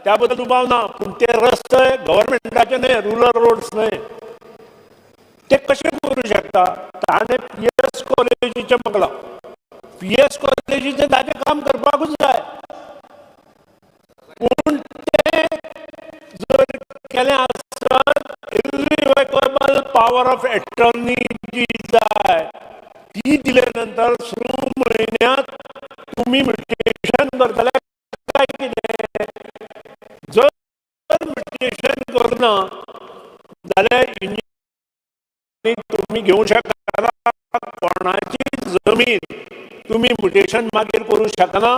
त्या बद्दल दुबाव ना, पूण ते रस्ते गव्हर्मेंटाचे न्हय, रुरल रोड्स न्हय. ते कशे करूं शकता? ताणें पीएस कॉलेजीचें मागलां. पीएस कॉलेजीचें ताचें काम करपाकूच जाय, पूण तें जर केलें आसत, इरिवोकेबल पावर ऑफ एटर्नी जी जाय ती दिले नंतर 6 म्हयन्यांत तुमी म्युटेशन करतले काय कितें? जर म्युटेशन करना जाल्यार तुमी घेवंक शकना. कोणाची जमीन तुमी म्युटेशन मागीर करूं शकना.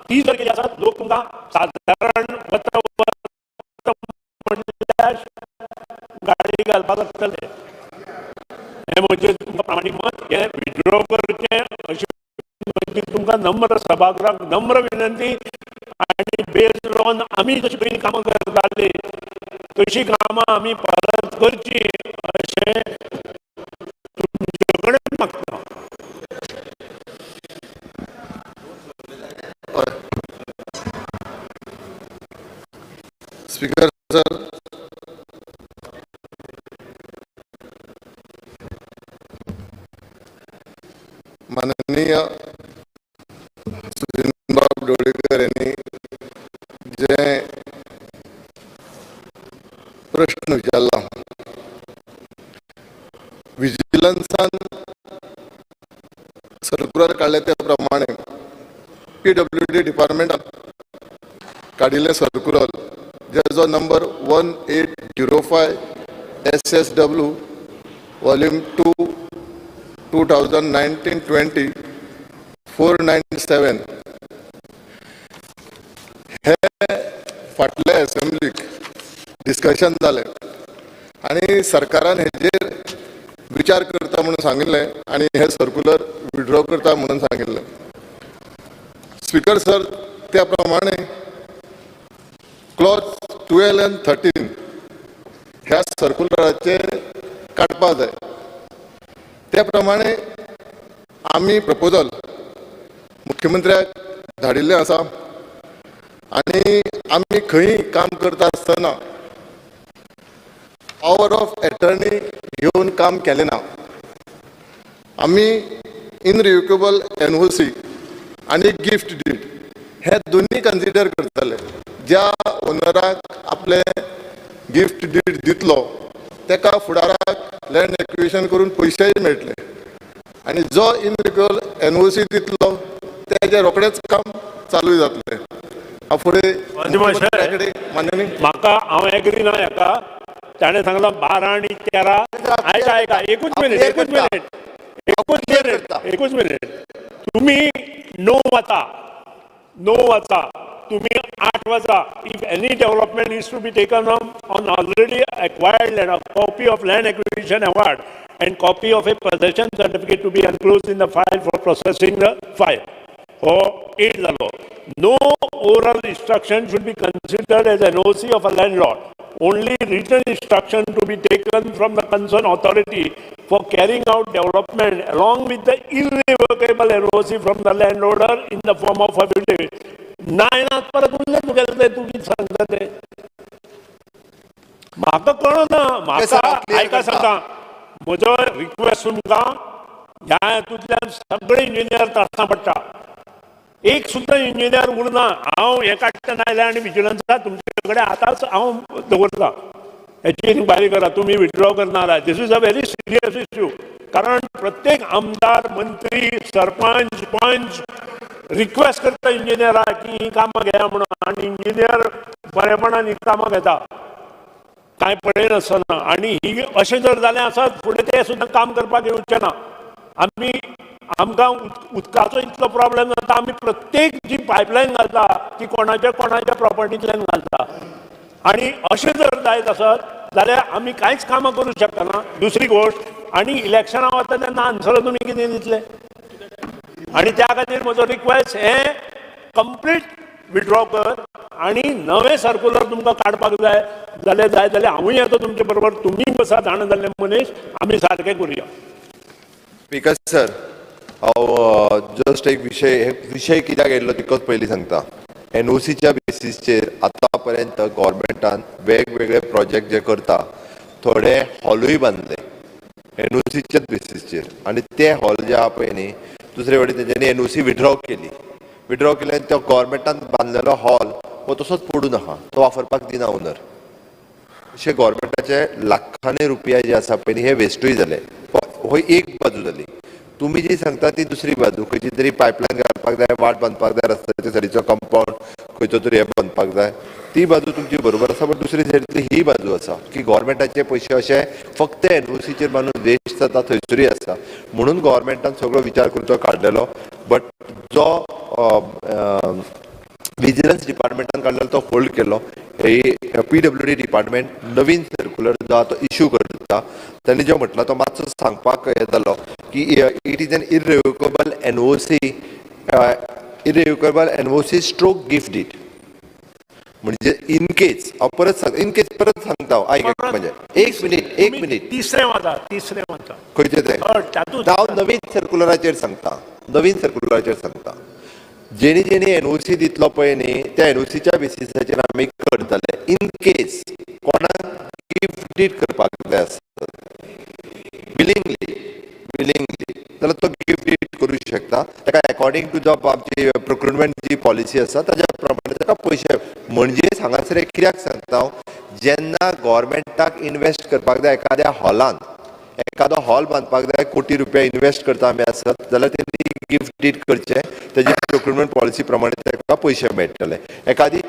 ती जर केली आसत, लोक तुमकां सादारण वता वता म्हणल्यार गाडी घालपाक लागतले. हें म्हजें तुमकां प्रामाणीक मत. हें विड्रॉ करचें अशी म्हजी तुमकां नम्र सभागृहाक नम्र विनंती. आनी बेज्ड ऑन आमी जशी पयलीं कामां करताली तशी कामां आमी परत करची अशें तुमचे कडेन मागता. स्पीकर सर, माननीय सुदिनबाब ढवळीकर यांनी जे प्रश्न विचारला, विजिलन्सान सर्कुलर काडले त्या प्रमाणे पीडब्ल्यूडी डिपार्टमेंटान काडिल्लें सर्कुलर, ज्याचो number 1805 SSW volume 2 2019-20 497, हे फाटल्या असेंब्लीक डिस्कशन जालें आनी सरकारान हेजेर विचार करता म्हणून सांगिल्लें आनी हे सर्कुलर विड्रॉ करता म्हणून सांगिल्लें. स्पीकर सर, त्या प्रमाणे क्लॉज 12 आनी 13 ह्या सर्कुलराचे काडपा जाय. त्या प्रमाणे आमी प्रपोजल मुख्यमंत्र्याक धाडिल्लें आसा आनी आमी खंय काम करता आसतना पावर ऑफ एटर्नी घेवन काम केलें ना. आमी इनरिव्होकेबल एनओसी आनी गिफ्ट did हे दोन्ही कन्सिडर करतले. ज्या ओनराक आपले गिफ्ट did दितलो तेका फुडाराक लँड एक्विजिशन करून पयशेय मेळटले आनी जो इनरिव्होकेबल एनओसी दितलो तेजें रोखडेंच काम चालू जातलें. हांव फुडें मुख्यमंत्र्या कडेन माननीय म्हाका हांव एग्री ना हेका. ताणें सांगलां 12 आनी 13. आयका, आयका, एकूच मिनीट, एकूच मिनीट, एकूच मिनीट, एकूच मिनीट. तुमी 9 वाचा, 9 वाचा, तुमी 8 वाचा. If any development is to be taken on already acquired land, a copy of land acquisition award and copy of a possession certificate to be enclosed in the file for processing the file. हो 8 जालो. No oral instruction should be considered as NOC of a landlord. Only written instruction to be taken from the concerned authority for carrying out development along with the irrevocable NOC from the landowner in the form of affidavit. नायनात परत उरलें तुगेलें तें. तूं कितें सांगता तें म्हाका कळना. म्हाका आयका, सांगता, म्हजो रिक्वेस्ट तुमकां, ह्या हातूंतल्यान सगळे इंजिनियर त्रासां पडटा. एक सुद्दां इंजिनियर उरना. हांव हें काडटा नाजाल्यार आनी विजिलन्सा तुमचे कडेन आतांच हांव दवरता. हेची इन्क्वायरी करा. तुमी विड्रॉ करणार. This is a very serious issue, कारण प्रत्येक आमदार, मंत्री, सरपंच, पंच रिक्वेस्ट करता इंजिनियराक की ही कामां घेया म्हणून आनी इंजिनियर बरेपणान ही कामां घेता, कांय पळयनासतना. आनी ही अशें जर जालें आसत, फुडें ते सुद्दां काम करपाक येवचे ना. आमी आमकां उदकाचो इतलो प्रॉब्लेम जाता. आमी प्रत्येक जी पायपलायन घालता ती कोणाच्या कोणाच्या प्रॉपर्टींतल्यान घालता आनी अशें जर जायत आसत जाल्यार आमी कांयच कामां करूं शकना. दुसरी गोश्ट, आनी इलेक्शनां वता तेन्ना आन्सर तुमी कितें दितले? आनी त्या खातीर म्हजो रिक्वेस्ट, हें कंप्लीट विड्रॉ कर आनी नवें सर्कुलर तुमकां काडपाक जाय जाल्यार, जाय जाल्यार हांवूय येता तुमचे बरोबर. तुमी बसा, जाणा जाल्ले मनीस, आमी सारकें करुया. स्पीकर सर, हांव जस्ट एक विशय, हे विशय कित्याक येयल्लो तितकोच पयलीं सांगता. एनओसीच्या बेसीसचेर आतां पर्यंत गव्हर्मेंटान वेगवेगळे प्रोजेक्ट जे करता, थोडे हॉलूय बांदले एनओसीच्याच बेसीसचेर आनी ते हॉल जे आहा पळय न्ही, दुसरे वटेन तेंच्यांनी एनओसी विड्रॉ केली. विड्रॉ केले आनी तो गव्हर्मेंटान बांदलेलो हॉल हो तसोच पडून आहा, तो वापरपाक दिना ओनर. अशे गव्हर्मेंटाचे लाखांनी रुपया जे आसा पळय न्ही, हे वेस्टूय जाले. हो एक बाजू जाली. तुमी जी सांगता ती दुसरी बाजू, खंयची तरी पायपलायन घालपाक जाय, वाट बांदपाक जाय, रस्त्याच्या सायडीचो कंपावंड खंयचो तरी हे बांदपाक जाय, ती बाजू तुमची बरोबर आसा. बट दुसरी सायडींतली ही बाजू आसा की गव्हर्मेंटाचे पयशे अशे फक्त एनओसीचेर बांदून वेस्ट जाता, थंयसरूय आसा. म्हणून गव्हर्मेंटान सगळो विचार करून तो काडलेलो. बट जो विजिलन्स डिपार्टमेंटान काडलेलो तो होल्ड केलो. ही पीडब्ल्यूडी डिपार्टमेंट नवीन सर्कुलर जो आहा तो इशू करता. तांणी जो म्हटला तो मातसो सांगपाक हें जालो की it is an irrevocable NOC, irrevocable NOC stroke gift deed. म्हणजे इन केस हांव परत सांग, इन केस परत सांगता हांव, आयक म्हणजे एक मिनीट, एक मिनीट. तिसरें वता, तिसरें वता. खंयचें तें? हय, तातूंत. हांव नवीन सर्कुलराचेर सांगता, नवीन सर्कुलराचेर सांगता. जेणी जेणी एनओसी दितलो पळय न्ही, त्या एनओसीच्या बेसिसाचेर आमी करतले. इन केस कोणाक गिफ्ट डीड करपाक जाय आसत विलिंगली, विलिंगली जाल्यार तो गिफ्ट डीड करूं शकता. ताका अकॉर्डिंग टू जो आमची प्रोक्युरमेंट जी पॉलिसी आसा ताज्या प्रमाणे ताका पयशे. म्हणजेच हांगासर एक कित्याक सांगता हांव, जेन्ना गव्हर्मेंटाक इनवेस्ट करपाक जाय एखाद्या हॉलान, एखादो हॉल बांदपाक जाय, कोटी रुपया इनवेस्ट करता आमी आसत जाल्यार तेणी गिफ्ट डीड करचें, तेजी प्रोक्युरमेंट पॉलिसी प्रमाणे ताका पयशे मेळटले. एखादी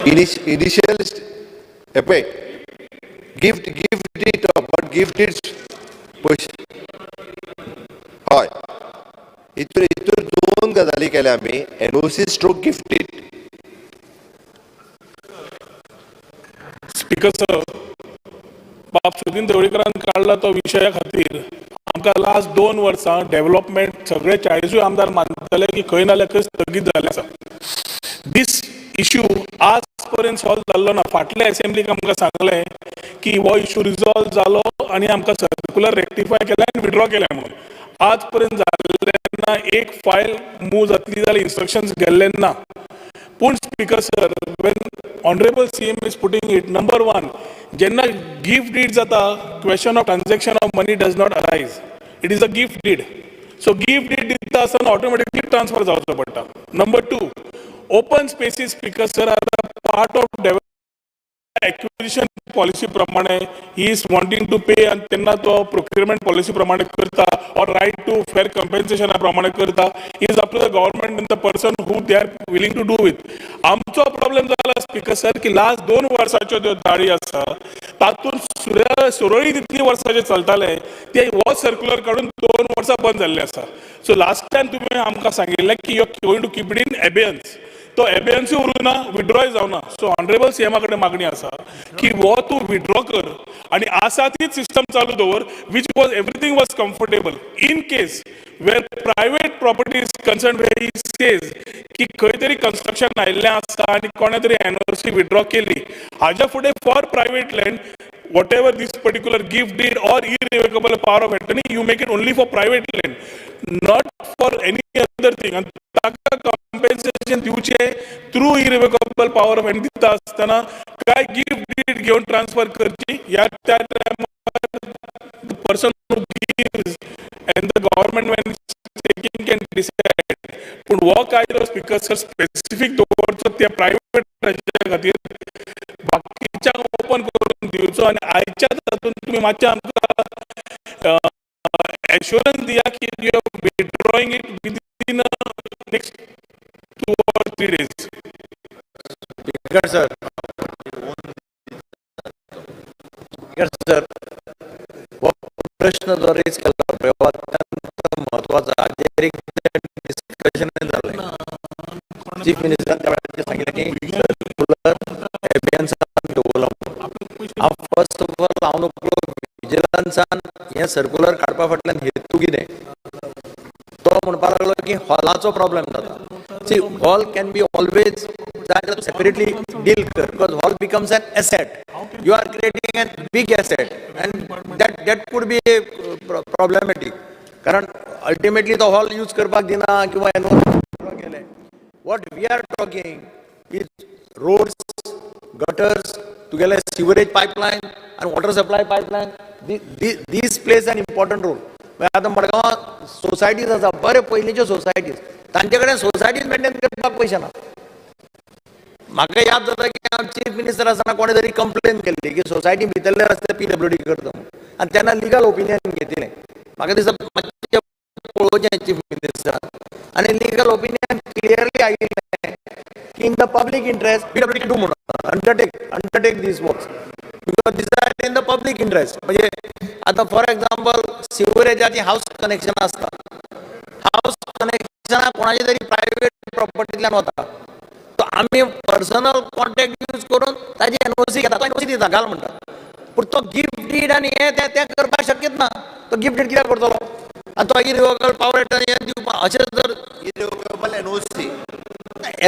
इनिशियल हे पळय gift, gift deed, but gift deed पयशे. हय, हितून हितून दोन गजाली केल्या आमी, NOC stroke gift deed. Speaker sir, बाब सुदीन ढवळीकरान काडला तो विशया खातीर आमकां लास्ट 2 वर्सां डेव्हलपमेंट सगळे 40 आमदार मानतले की खंय ना जाल्यार खंय स्थगीत जाल्लें आसा. दीस इश्यू आज पर्यंत सॉल्व जाल्लो ना. फाटल्या एसेंब्लीक आमकां सांगलें की हो इश्यू रिजॉल्व जालो आनी आमकां सर्कुलर रेक्टिफाय केलें आनी विड्रॉ केलें म्हणून. आज पर्यंत जाल्लें ना. एक फायल मूव जातली जाल्यार इन्स्ट्रक्शन्स गेल्ले ना. पूण speaker sir, when honourable CM is putting it, number 1, जेन्ना गिफ्ट did जाता, question of transaction of money does not arise. It is a gift deed. So gift deed दिता आसतना ऑटोमॅटिकली ट्रान्सफर जावचो पडटा. Number 2, open spaces speaker sir are a part of acquisition policy प्रमाणे he is wanting to pay आनी तेन्ना तो procurement policy प्रमाणे करता or right to fair कम्पेन्सेशना प्रमाणे करता. Is up to the government and the person who they are willing to do with. आमचो problem जाला स्पीकर सर की लास्ट 2 वर्साच्यो ज्यो दाळी आसा तातूंत सुरळीत इतली वर्सां जे चलताले ते हो सर्कुलर काडून 2 वर्सां बंद जाल्ले आसा. सो लास्ट टायम तुमी आमकां सांगिल्लें की you are going to keep it in abeyance. तो एबेयन्सूय उरूं ना, विड्रॉय जावना. सो ऑनरेबल सीएमा कडेन मागणी आसा की हो तूं विड्रॉ कर आनी आसा तीच सिस्टम चालू दवर, which was everything was comfortable. In case where private property is concern, where he says की खंय तरी कन्स्ट्रक्शन आयिल्लें आसा आनी कोणें तरी एनओसी विड्रॉ केली, हाज्या फुडें for private land whatever this particular gift deed or irrevocable power of attorney, you make it only for private land, not for any other thing. आनी ताका कॉम्पेन्सेशन दिवचें through irrevocable power of attorney दिता आसतना काय gift did घेवन transfer करची, ह्या त्या टायमार the person who gives and the government when taking can decide. पूण हो कायदो स्पीकर सर स्पेसिफीक दवरचो त्या प्रायवेट खातीर, बाकीच्यांक ओपन करून दिवचो. आनी आयच्या तातूंत तुमी मातशें आमकां एश्योरन्स दिया की you are withdrawing it within next 2 or 3 days. Speaker sir, speaker sir, हो प्रश्न जो रेज केला पळय हो अत्यंत म्हत्वाचो. हाजेर एक डिस्कशन जालें. चीफ मिनिस्टरान त्या वेळार सांगिल्लें की सर्कुलर एबेयन्सान दवरला. हांव फर्स्ट ऑफ ऑल हांव नकळो विजिलन्सान हें सर्कुलर काडपा फाटल्यान हेतू कितें. तो म्हणपाक लागलो की हॉलाचो प्रॉब्लेम जाता. See, hall can be always जाय जाल्यार तूं सेपरेटली डील कर, because hall becomes an asset. You are creating an big asset and that could be a problematic. कारण अल्टिमेटली तो हॉल यूज करपाक दिना किंवा एनओसी केलें. What we are talking is roads, gutters, तुगेले सिवरेज पायपलायन आनी water supply pipeline. These plays an important role. म्हळ्यार आतां मडगांवां सोसायटीज आसा, बरे पयलींच्यो सोसायटीज, तांचे कडेन सोसायटीज मेंटेन करपाक पयशे ना. म्हाका याद जाता की हांव चीफ मिनिस्टर आसतना कोणे तरी कंप्लेन केल्ली की सोसायटी भितरले रस्ते पीडब्ल्यूडी करता म्हणून, आनी तेन्ना लिगल ओपिनियन घेतिल्लें. म्हाका दिसता मातशें पळोवचें चीफ मिनिस्टरान, आनी लिगल ओपिनियन क्लियरली आयिल्लें की in the public interest PWD do म्हणून undertake these works because these are in the public interest. म्हणजे आतां फॉर एग्जाम्पल सिवरेजाची हावस कनेक्शन आसता, हावस कनेक्शना कोणाचे तरी प्रायवेट प्रॉपर्टींतल्यान वता, तो आमी पर्सनल कॉन्टॅक्ट यूज करून ताजी एनओसी घेता, तो एनओसी दिता घाल म्हणटा, पूण तो गिफ्ट did आनी हें तें तें करपाक शक्यच ना. तो गिफ्ट did कित्याक करतलो आनी तो इरिवोकेबल पावर हें दिवपा अशें जर irrevocable NOC.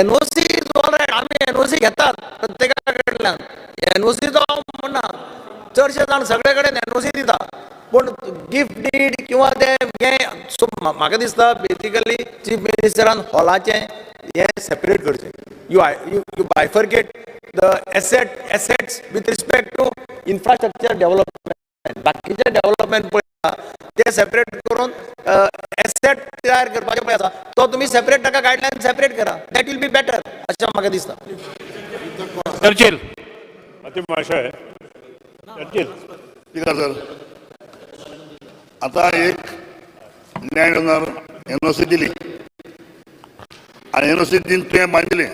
NOC is all right, आमी एनओसी घेतात प्रत्येका कडल्यान. एनओसीचो हांव म्हणना, चडशे जाण सगळे कडेन एनओसी दिता, पूण गिफ्ट did किंवा ते हें. सो म्हाका दिसता बेसिकली चीफ मिनिस्टरान हॉलाचें हें सेपरेट करचें. You bifurcate the assets with respect to infrastructure development. बाकीचे डेव्हलपमेंट पळयता ते सेपरेट करून एसेट तयार करपाचे पळय आसा, तो तुमी सेपरेट ताका गायडलायन सेपरेट करा, that will be better अशें म्हाका दिसता. चर्चिल. अति महाशय चर्चिल. स्पीकर सर, आता एक लँड ओनर एनओसी दिली आनी एनओसी दिवन तुवें बांदिलें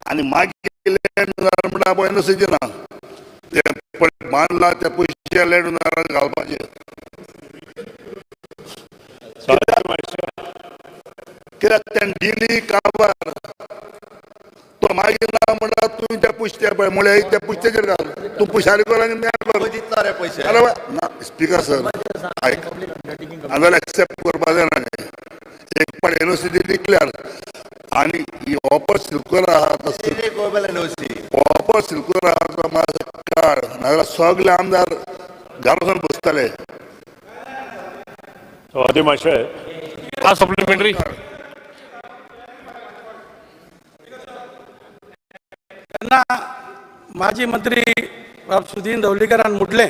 आनी मागीर लँड ओनर म्हणटा पळय एनओसी दिना, ते पळय बांदला ते पयशे लँड ओनराक घालपाचे. अति महाशय. कित्याक तेणें दिली काबार, तो मागीर ना म्हणटा तुवें ते पयशे ते पळय म्हळ्यार ते पयशेचेर घाल, तूं पुशारी कर आनी मेळ कर. दितलो रे पयशे. अरे ना स्पीकर सर, आयक, हांवें एक्सेप्ट करपा जायना हें. एक पाट एनओसी दिली क्लियर आनी ही ऑपर सिल्कुलर आहा तो इरिव्होकेबल एनओसी. ऑपर सिल्कुलर आहा तो मातसो काड, नाजाल्यार सगळे आमदार घरा वचून बसतले. अति महाशय. Last supplementary. तेन्ना माजी मंत्री बाब सुदीन दवलीकरान म्हटलें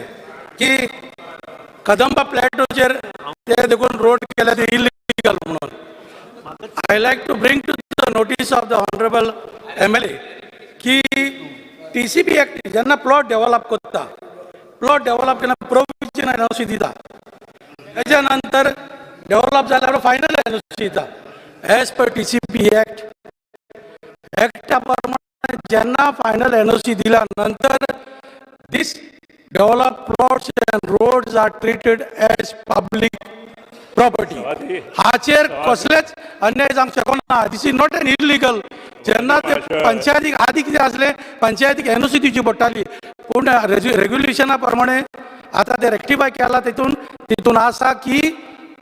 की कदंबा प्लॅटोचेर ते देखून रोड केल्या ते इलिगल म्हणून. I like to bring to the notice of the honourable MLA की टीसीपी एक्ट जेन्ना प्लॉट डेव्हलप करता, प्लॉट डेव्हलप केन्ना प्रोविजन एनओसी दिता, तेच्या नंतर डेव्हलप जाल्यार फायनल एनओसी दिता. एज पर टीसीपी एक्ट, एक्टा प्रमाणे जेन्ना फायनल एनओसी दिल्या नंतर this develop plots and roads are treated as public property. हाचेर कसलेच अन्याय जावंक शकना. This is not an illegal. जेन्ना ते पंचायतीक आदी कितें आसलें, पंचायतीक एनओसी दिवची पडटाली, पूण रेग्युलेशना प्रमाणे आतां ते रेक्टिफाय केला. तितून आसा की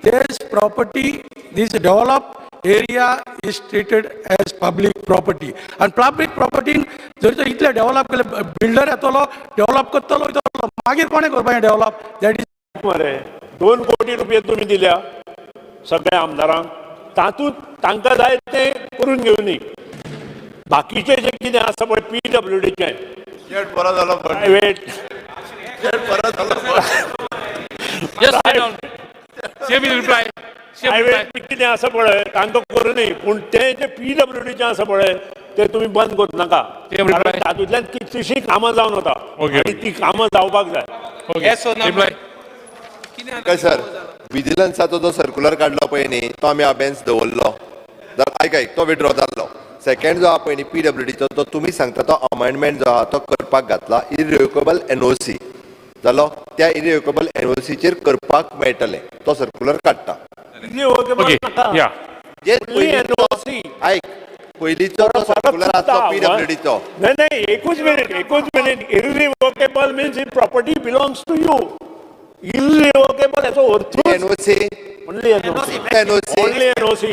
this property, this develop area is treated as public property. आनी पब्लीक प्रॉपर्टीन जर तर इतले डेव्हलप केले, बिल्डर येतलो, डेव्हलप करतलो, वयतलो, मागीर कोणें करपाचें डेव्हलप? That is मरे 2 कोटी रुपये तुमी दिल्या सगळ्या आमदारांक, तातूंत तांकां जाय तें करून घेवनी. बाकीचे जे कितें आसा पळय पीडब्ल्यूडीचें शेट बरो जालो. प्रायवेट शेट बरो जालो. Yes, CM will reply. CM reply. Private कितें आसा पळय तांकां करूं न्ही, पूण तें जे पीडब्ल्यूडीचें आसा पळय तें तुमी बंद करूं नाका, CM reply. कारण तातूंतल्यान कितलींशीं कामां जावन वता आनी ती कामां जावपाक जाय. Okay. Reply. काय सर, विजिलन्साचो जो सर्क्युलर काडलो पळय न्ही, तो आमी अबेन्स दवरलो. आयक आयक, तो विड्रॉ जाल्लो. सेकंड जो आहा पळय न्ही पीडब्ल्यूडीचो, तो तुमी सांगता तो अमेंडमेंट जो आहा तो करपाक घातला. इरिव्होकेबल एनओसी जालो, त्या इरिव्होकेबल एनओसीचेर करपाक मेळटलें, तो सर्क्युलर काडटा. Okay. Yeah. जे Only NOC. आयक, पयलींचो तो सर्क्युलर आसलो पीडब्ल्यूडीचो. नाही नाही, एकूच मिनिट, एकूच minute. Irrevocable means if property belongs to you. Irrevocable याचो अर्थ NOC. Only NOC. NOC. Only NOC.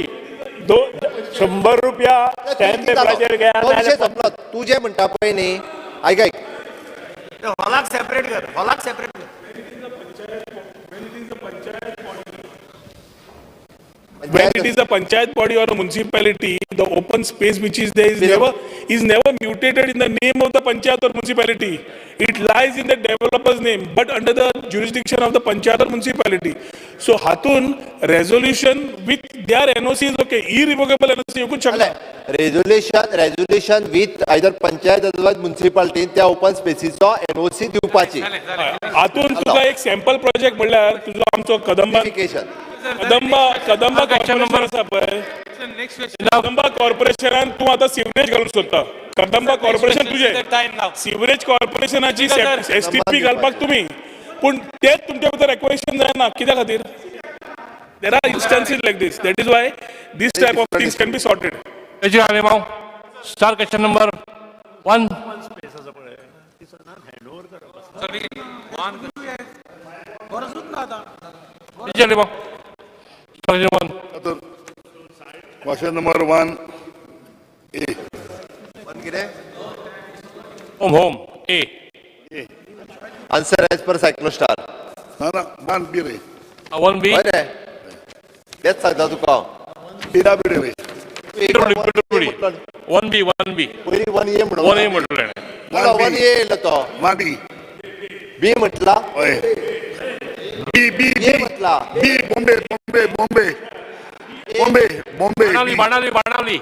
100 रुपया स्टॅम्प पेपराचेर घ्या. तो विशय नाजाल्यार संपलो. तूं जें म्हणटा पळय न्ही, आयक आयक. हॉलाक सेपरेट कर, हॉलाक सेपरेट कर. When it is a panchayat body or a municipality, the open space which is there is never mutated in the name of the panchayat or municipality. It lies in the developer's name, but under the jurisdiction of the panchayat or municipality. So हातून resolution with their NOC is okay. Irrevocable NOC येवकूच शकना. Resolution with either panchayat otherwise मुन्सिपाल्टीन त्या open स्पेसीचो NOC दिवपाची. हातून तुका एक sample project म्हणल्यार तुजो आमचो Kadamba Notification. Kadamba Question corporation number- आसा पळय. कदंबा कॉर्पोरेशनान तूं आतां सिवरेज घालूंक सोदता. कदंबा कॉर्पोरेशन तुजें, सिवरेज कॉर्पोरेशनाची एसटीपी घालपाक तुमी, पूण तेच तुमच्या भितर एक्वेशन जायना कित्या खातीर? There are instances like this. That is why this type of things can be sorted. Churchill Alemao, star question number 1. Churchill Alemao, star question 1. Question number 1 A. One कितें? Home, home, A. Answer as per cyclostyle. ना ना, one बी रे. 1 B. हय रे, तेच सांगता तुका हांव. पीडब्ल्यूडी रे. PWD. 1 B, 1 B. पयलीं वन ए म्हणून. 1 A म्हटलें. वन ए येयलो तो. वन बी. बी म्हटला. हय, बी बी. ए म्हटला. बी, Bombay, Bombay, Bombay, Bombay, Bombay. Benaulim, Benaulim, Benaulim.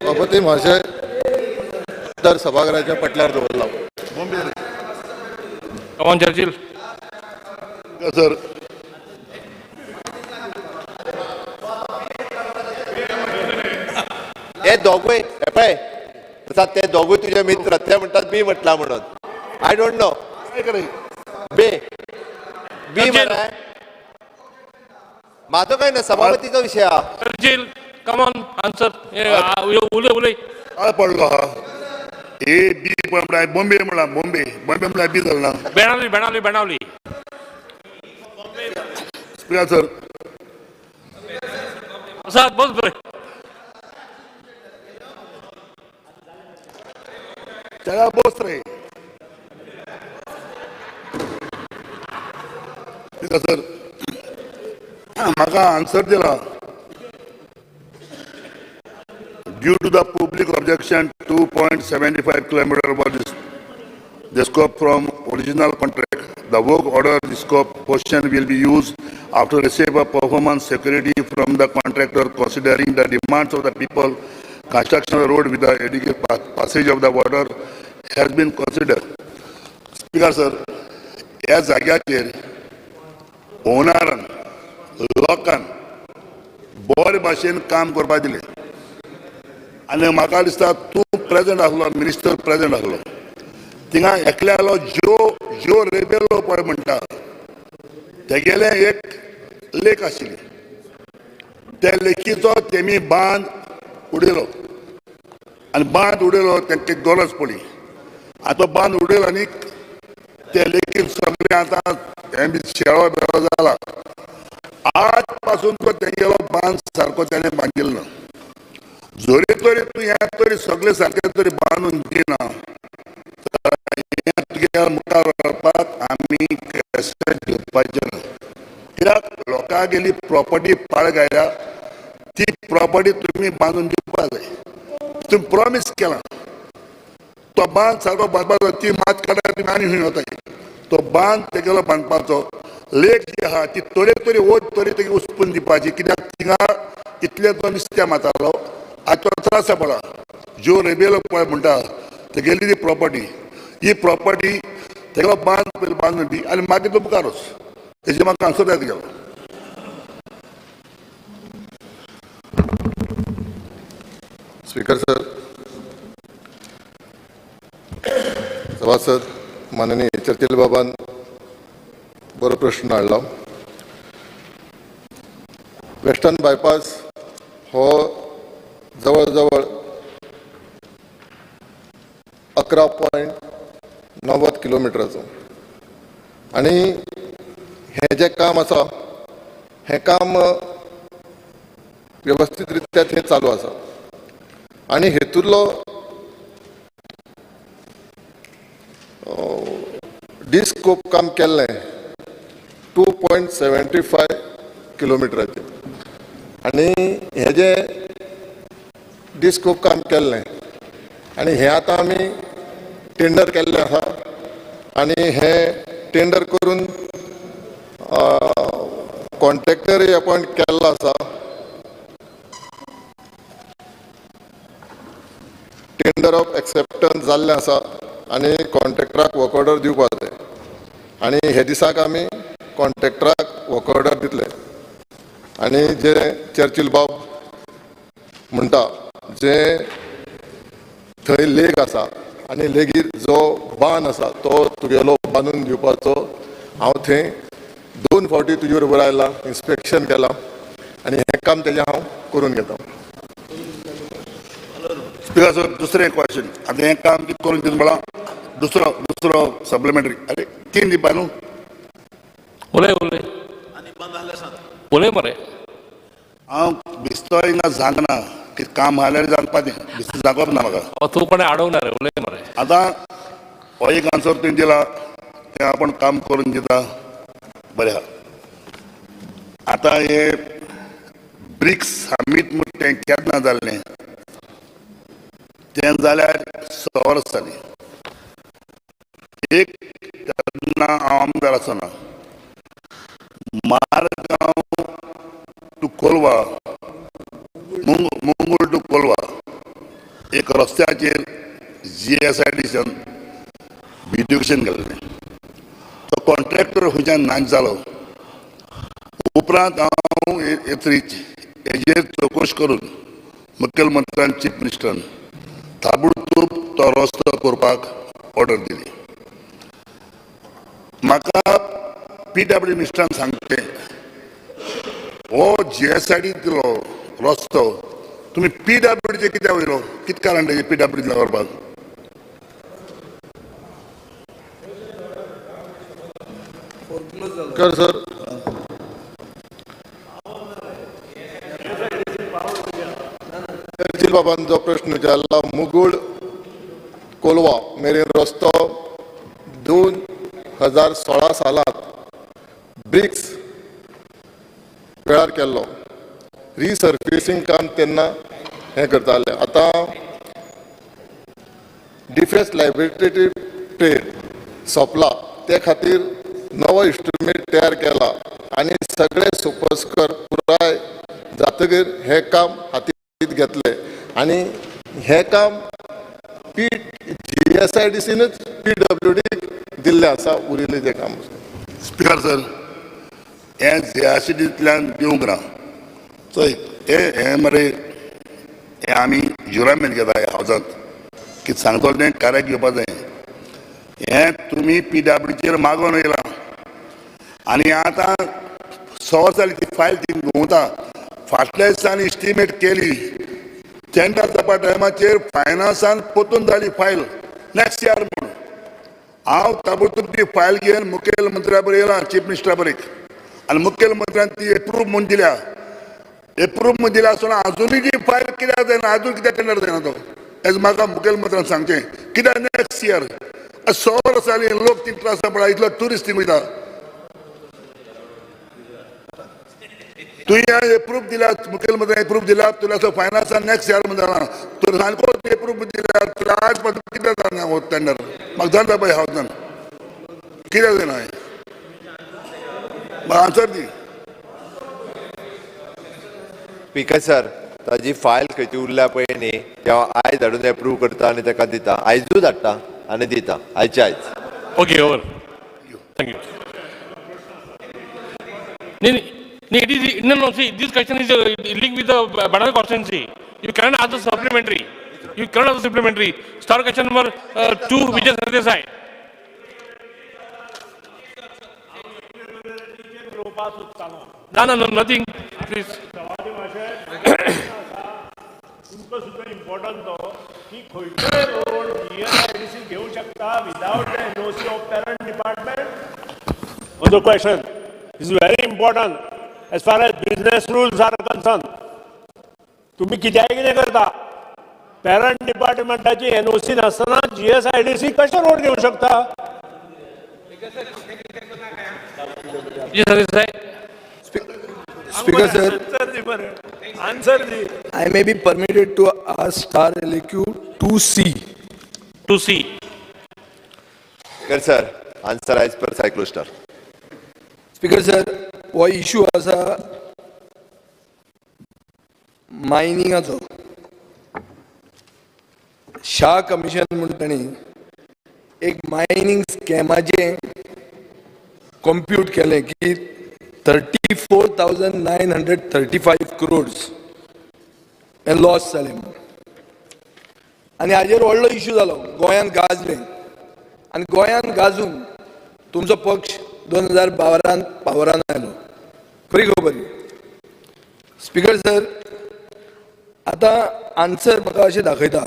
सभापती महाशय, तर सभाघराच्या पटल्यार दवरला. बॉम्बे रे. Come on, Churchill. Sir. हे दोगूय हे पळय प्रसाद, ते दोगूय तुजे मित्र, ते म्हणटात बी म्हटला म्हणून. I don't know. काय करे? बी बी. चर्चिल. मरे, म्हाजो काय ना, सभापतीचो विशय हा. Churchill, come on, answer. उलय उलय. काय पडलो हा? ए बी म्हळ्यार बॉम्बे म्हणला, बॉम्बे, बॉम्बे म्हळ्यार बी जालें ना? Benaulim, Benaulim, Benaulim. Speaker sir. Prasad, बस बरे. त्याला बोस रे. स्पीकर सर, म्हाका आन्सर दिला, due to the public objection, 2.75 kilometer was the scope from original contract. The work order, the scope portion will be used after receipt of performance security from the contractor, considering the demands of the people. Construction of the road with the adequate passage of the water has been considered. Speaker sir, ह्या जाग्याचेर ओनरान लोकान बरे भाशेन काम करपाक दिलें आनी म्हाका दिसता तूं प्रेजंट आसलो, मिनिस्टर प्रेजंट आसलो थिंगा. एकल्यालो ज्यो ज्यो रेबेलो पळय म्हणटा, तेगेलें एक लेक आशिल्ली. त्या लेकीचो तेमी बांद उडयलो आनी बांद उडयलो, तांकां गरज पडली. आतां तो बांद उडयलो आनी ते लेकीन सगळें आतां हें बी शेळो बेळो जाला. आज पासून तो तेगेलो बांद सारको तेणें बांदिल्लो ना. जरी तरी तूं हें तरी सगळें सारकें तरी बांदून दिना, हें तुगेल्या मुखार व्हरपाक आमी केसेट घेवपाचें ना. कित्याक लोकांगेली प्रॉपर्टी पाड घायल्या, ती प्रॉपर्टी तुमी बांदून दिवपाक जाय. तुमी प्रॉमीस केलां, तो बांद सारको बांदपाचो. ती मात काडा तुमी आनी खंय वताय? तो बांद तेगेलो बांदपाचो, लेक जी आहा ती तरे तरी वत तरी तेगे उसपून दिवपाची. कित्याक थिंगा इतले तो नुस्त्या मारतालो, आतां तो त्रास पडला. ज्यो रेबेलो पळय म्हणटा तेगेली ती प्रॉपर्टी, ही प्रॉपर्टी तेगेलो बांद पयलीं बांदून दी आनी मागीर तो मुखार वच. तेजे म्हाका आन्सर जाय तेगेलो. स्पीकर सर, सभासद माननीय चर्चिल बाबान बरो प्रश्न हाडला. वेस्टर्न बायपास हो जवळ जवळ 11.90 किलोमिटराचो आनी हें जें काम आसा, हें काम वेवस्थीत रित्या थंय चालू आसा आनी हेतूंतलो डिस्कोप काम केल्लें 2.75 किलोमिटराचें आनी हेजें डिस्कोप काम केल्लें आनी हें आतां आमी टेंडर केल्लें आसा आनी हें टेंडर करून कॉन्ट्रॅक्टरूय अपॉयंट केल्लो आसा. टेंडर ऑफ एक्सेप्टन्स जाल्लें आसा आनी कॉन्ट्रॅक्टराक वर्क ऑर्डर दिवपा जाय आनी हे दिसाक आमी कॉन्ट्रॅक्टराक वर्क ऑर्डर दितले. आनी जे चर्चिल बाब म्हणटा, जे थंय लेक आसा आनी लेगीर जो बांद आसा तो तुगेलो बांदून दिवपाचो, हांव थंय दोन फावटी तुजे बरोबर आयला, इन्स्पेक्शन केलां आनी हें काम तेजें हांव करून घेता. स्पिकर सर, दुसरें क्वेश्चन. आतां हें काम कितें करून दिवन पळा. दुसरो सप्लिमेंटरी, अरे तीन दिवपा न्हू. उलय उलय उलय मरे. हांव बिस्तो हिंगा सांगना की काम आल्यार सांगपा तें बिस्तो सांगप ना म्हाका. हो, तूं कोणें आडोवना रे, उलय मरे. आतां हो एक आन्सर तुवें दिला, तें आपूण काम करून दिता, बरें आहा. आतां हे ब्रिक्स समीट म्हूण तें केन्ना जाल्लें? तें जाल्यार 6 वर्सां जालीं. एक तेन्ना हांव आमदार आसतना मारगांव टू कोलवा, मंगूर टू कोलवा एक रस्त्याचेर जीएसआयडीसीन ब्युटिफिकेशन केल्लें. तो कॉन्ट्रॅक्टर खंयच्यान नाच जालो. उपरांत हांव हेजेर चवकश करून मुखेलमंत्र्यान, चीफ मिनिस्टरान ताबडतोब तो रस्तो करपाक ऑर्डर दिली. म्हाका पीडब्ल्यू मिनिस्टरान सांगचें, हो जीएसआयडींतलो रस्तो तुमी पीडब्ल्यूडीचे कित्याक वयलो? कितें कारण तेजें पीडब्ल्यूडी करपाक? कर सर. चर्चिल बाबान जो प्रश्न विचारला, मुगूळ कोलवा मेरेन रस्तो 2016 सालांत ब्रिक्स वेळार केल्लो. रिसर्फेसिंग काम तेन्ना हें करताले. आतां डिफेन्स लायबिलिटी ट्रेड सोंपला, ते खातीर नवो इन्स्ट्रुमेंट तयार केला आनी सगळे सोपस्कर पुराय जातकीर हें काम हातींत घेतलें आनी हें काम पी जीएसआयडीसीनूच पीडब्ल्यूडी दिल्लें आसा. उरिल्लें जें काम आसा. स्पिकर सर, हें जीएसआयडींतल्यान दिवंक ना. चोय, हे हे मरे, हे आमी जुरामेंत घेता ह्या हावजांत की सांगतलो तें कार्याक घेवपा जाय. हें तुमी पीडब्ल्यूचेर मागोवन येयलां आनी आतां 6 वर्सां जाली ती फायल ती घुंवता. फाटल्या दिसांनी इस्टिमेट केली, टेंडर जावपा टायमाचेर फायनान्सान परतून जाली फायल नॅक्स्ट इयर म्हूण. हांव ताबडतोब ती फायल घेवन मुखेलमंत्र्या बरोबर येयला, चीफ मिनिस्टरा बरेक, आनी मुखेलमंत्र्यान ती एप्रूव म्हूण दिल्या. एप्रूव म्हूण दिल्या आसतना आजुनूय ती फायल कित्याक जायना? आजून कित्याक टेंडर जायना तो? एज म्हाका मुखेलमंत्र्यान सांगचें, कित्याक नॅक्स्ट इयर? 6 वर्सां जालीं, लोक ती त्रास पडला, इतलो ट्युरिस्ट थिंग वयता. तुवें एप्रूव दिल्या, मुखेलमंत्र्यान एप्रूव दिल्या, तुला फायनान्सान नॅक्स्ट इयर म्हूण जाला. तुवें सारको एप्रूव दिल्या, तुला आज पासून कित्याक जायना हो टेंडर? म्हाका जाणा पळय हावजान कित्याक जायना हें, म्हाका आन्सर दी. स्पीकर सर, ताजी फायल खंय ती उरल्या पळय न्ही, तेव्हा आयज हाडून एप्रूव करता आनी ताका दिता. आयजूच हाडटा आनी दिता, आयचे आयज. Okay, over. Thank you. न्ही न्ही, it is no, see, this question is link with the Benaulim constituency. You cannot ask the supplementary. You cannot ask the supplementary. Star question number 2, Vijay Sardesai. ना ना, nothing, please. तुमकां सुद्दां important तो की खंयचोय road GSIDC घेवंक शकता without the NOC of parent department? म्हजो question is very important as far as business rules are concern. तुमी कित्याय कितें करता, पेरंट डिपार्टमेंटाची एनओसी नासतना जीएसआयडीसी कशें रोड घेवंक शकता? Vijay Sardesai. Speaker sir, answer the मरे answer the. I may be permitted to ask star LAQ 2C. 2C. Speaker sir, answer as per cyclostyle. Speaker sir, हो issue आसा मायनिंगाचो. Shah commission म्हूण तांणी एक मायनींग स्कॅमाचें कंप्यूट केलें की 34,935 crores हें loss जालें म्हणून. आनी हाजेर व्हडलो इशू जालो, गोंयांत गाजलें आनी गोंयांत गाजून तुमचो पक्ष 2012 पावरान आयलो. खरी खबर ही. स्पीकर सर, आतां आन्सर म्हाका अशें दाखयता,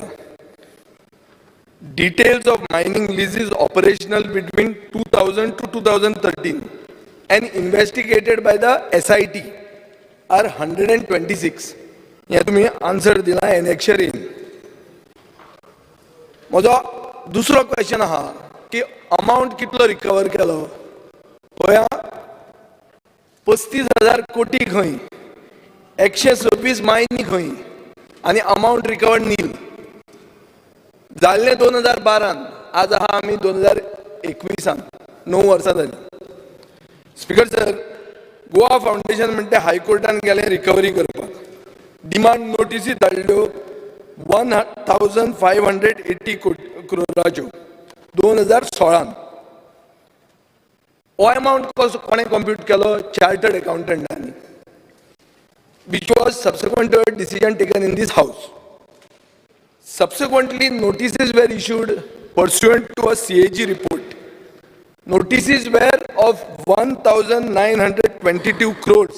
details of mining leases operational between 2000 to 2013 and investigated by the SIT are 126. हें तुमी आन्सर दिला एनेक्शर इन. म्हजो दुसरो क्वेश्चन आहा की अमावंट कितलो रिकवर केलो? पळया, 35,000 कोटी खंय, 126 मायनी खंय आनी अमावंट रिकवर्ड नील. जाल्लें 2012न, आज आहा आमी 2021न, 9 वर्सां जालीं. स्पीकर सर, गोवा फावंडेशन म्हणटा हायकोर्टान गेलें रिकवरी करपाक, डिमांड नोटिसी धाडल्यो 1580 क्रोराच्यो 2016न. हो एमावंट कसो कोणें कंप्यूट केलो? चार्टर्ड अकाउंटंटांनी, which was subsequent to a decision taken in this house. Subsequently, notices were issued pursuant to a CAG report. Notices were of 1,922 crores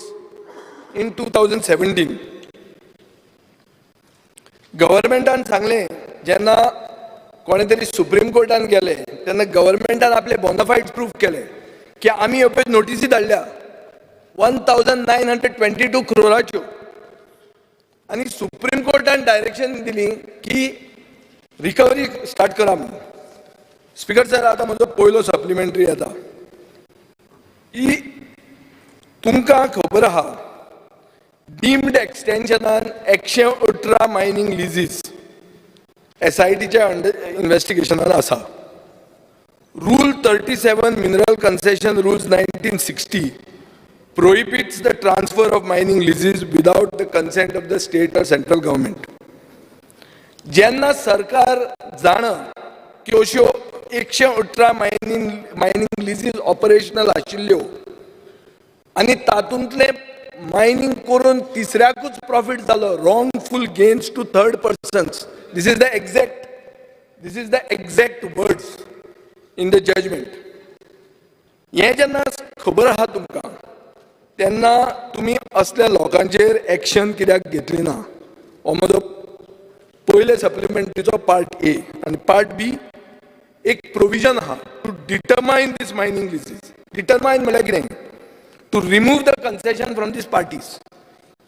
in 2017. गव्हर्मेंटान सांगलें, जेन्ना कोणे तरी सुप्रीम कोर्टान गेले तेन्ना गव्हर्मेंटान आपले बोनाफायड प्रूफ केले की आमी ह्यो पळय नोटिसी धाडल्या 1922 क्रोराच्यो आनी सुप्रीम कोर्टान डायरेक्शन दिली की रिकवरी स्टार्ट करा म्हणून. स्पीकर सर, आतां म्हजो पयलो सप्लिमेंटरी येता की तुमकां खबर आहा, डिम्ड एक्सटेन्शनान 118 मायनींग लिजीस एसआयटीच्या अंडर इन्व्हेस्टिगेशनान आसा. Rule 37, Mineral Concession Rules 1960, prohibits the transfer of mining leases without the consent of the state or central government. जेन्ना सरकार जाणा की अश्यो 118 मायनींग लिजीज ऑपरेशनल आशिल्ल्यो आनी तातूंतले मायनींग करून तिसऱ्याकूच प्रॉफीट जालो, wrongful gains to third persons, this is the exact words in the judgment. हें जेन्ना खबर आहा तुमकां तेन्ना तुमी असल्या लोकांचेर एक्शन कित्याक घेतली ना? हो म्हजो पयले सप्लिमेंटरीचो पार्ट ए. आनी पार्ट बी, एक प्रोविजन आहा to determine this mining leases. Determine म्हळ्यार कितें? To remove the concession from these parties.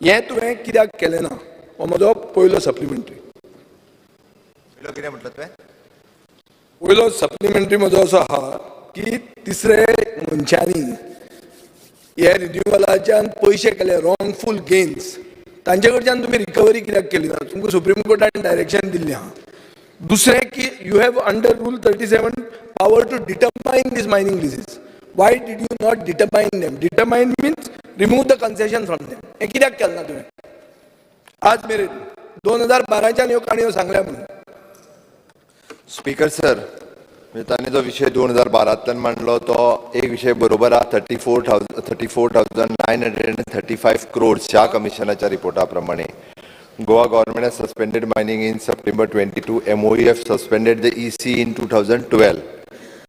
हें तुवें कित्याक केलें ना? हो म्हजो पयलो सप्लिमेंटरी. कितें म्हटलं तुवें? पयलो सप्लिमेंटरी म्हजो असो आहा की तिसरे मनशांनी हे रिन्युवलाच्यान पयशे केले, रॉंगफूल गेन्स, तांचे कडच्यान तुमी रिकवरी कित्याक केली ना? तुमकां सुप्रीम कोर्टान डायरेक्शन दिल्लें आहा. दुसरें की you have under rule 37 power to determine these mining leases. Why did you not determine them? Determine means remove the concession from them. हें कित्याक केलें ना तुवें आज मेरेन, 2012च्यान ह्यो काणयो सांगल्या म्हणून? स्पीकर सर, म्हणजे तांणी जो विशय 2012तल्यान मांडलो तो एक विशय बरोबर आहा. 34,935 crores ह्या कमिशनाच्या रिपोर्टा प्रमाणे. Goa government has suspended mining in September 22. MOEF suspended the EC in 2012.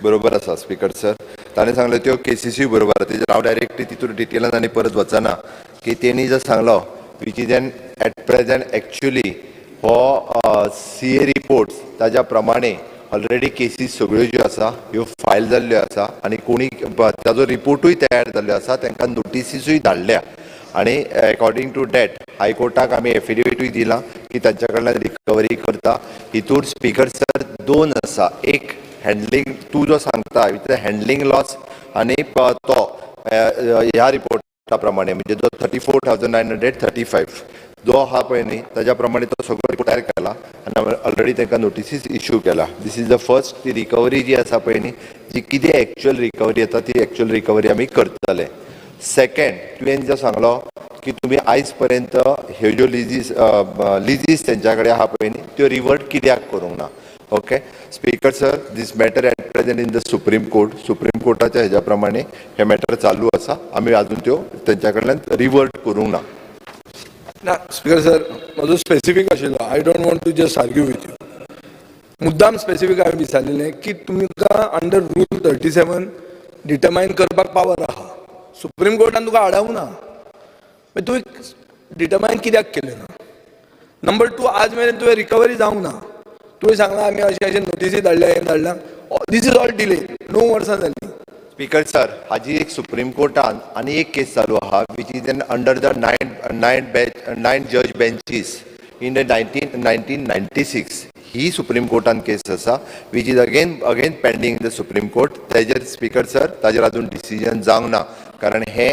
बरोबर आसा स्पीकर सर. ताणें सांगलें त्यो केसीसूय बरोबर आसा. तेजेर हांव डायरेक्टली तितून डिटेलान आनी परत वचना की तेणी जो सांगलो which is an at present actually हो सीए रिपोर्ट्स, ताज्या प्रमाणे ऑलरेडी केसीस सगळ्यो ज्यो आसा ह्यो फायल जाल्ल्यो आसा आनी कोणी ताजो रिपोर्टूय तयार जाल्लो आसा, तांकां नोटिसीसूय धाडल्या आनी एकॉर्डिंग टू that हायकोर्टाक आमी एफिडेविटूय दिलां की तांच्या कडल्यान रिकवरी करता. हितूर स्पीकर सर, दोन आसा. एक हँडलिंग तूं जो सांगता विथ हँडलिंग लॉस आनी तो ह्या रिपोर्टा प्रमाणे म्हणजे जो 34,935 जो आहा पळय न्ही, ताज्या प्रमाणे तो सगळो रिपोर्ट तयार केला आनी ऑलरेडी तांकां नोटिसीस इश्यू केला. This is the first ती रिकवरी जी आसा पळय न्ही, जी कितें एक्चुअल रिकवरी येता ती एक्चुअल रिकवरी आमी करतले. सेकंड, तुवें जो सांगलो की तुमी आयज पर्यंत ह्यो ज्यो लिजीस तेंच्या कडेन आहा पळय न्ही, त्यो रिवर्ट कित्याक करूंक ना. Okay speaker sir, this matter at present in the Supreme Court. Supreme कोर्टाच्या हेज्या प्रमाणे हे मॅटर चालू आसा. आमी अजून त्यो तेंच्या कडल्यान रिवर्ट करूंक ना. ना स्पीकर सर, म्हजो स्पेसिफीक आशिल्लो. I don't want to just argue with you. मुद्दाम स्पेसिफीक हांवें विचारलेलें की तुमकां अंडर रूल 37 डिटर्मायन करपाक पावर आहा. सुप्रीम कोर्टान तुका आडावंक ना, मागीर तुवें डिटर्मायन कित्याक केलें ना? नंबर टू, आज मेरेन तुवें रिकवरी जावंक ना. तुवें सांगलां आमी अशें अशें नोटिसी धाडल्या, हें धाडल्या. This is all delay. 9 वर्सां जालीं. स्पीकर सर, हाजी एक सुप्रीम कोर्टान आनी एक केस चालू आहा, which is an under the nine bench, nine judge benches in the 1996. He supreme कोर्टान case आसा, which is again pending in the Supreme Court. तेजेर स्पीकर सर, ताजेर अजून डिसिजन जावंक ना, कारण हे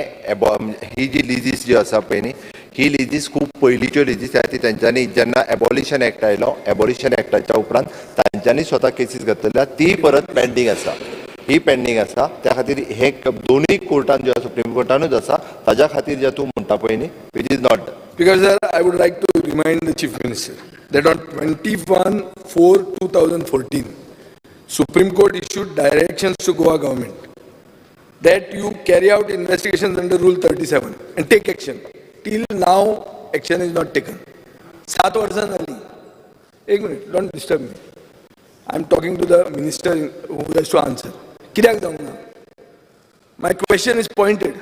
ही जी लिजीस जी आसा पळय न्ही, ही लिजीस खूब पयलींच्यो लिजीस आहा. ती तेंच्यांनी जेन्ना एबॉलिशन एक्ट आयलो, एबॉलिशन एक्टाच्या उपरांत तांच्यांनी स्वता केसीस घातलेल्या, ती परत पेंडींग आसा. ही पेंडींग आसा. त्या खातीर हे दोनूय कोर्टान जे सुप्रीम कोर्टानूच आसा, ताज्या खातीर जे तूं म्हणटा पळय न्ही, which is not. Speaker sir, I would like to remind the Chief Minister that on 21/4/2014, Supreme Court issued directions to Goa government that you carry out investigations under Rule 37 and take action. Till now, action is not taken. 7 वर्सां जाली. एक minute, don't disturb me. I am talking to the minister who has to answer. कित्याक जावंक ना? My question is pointed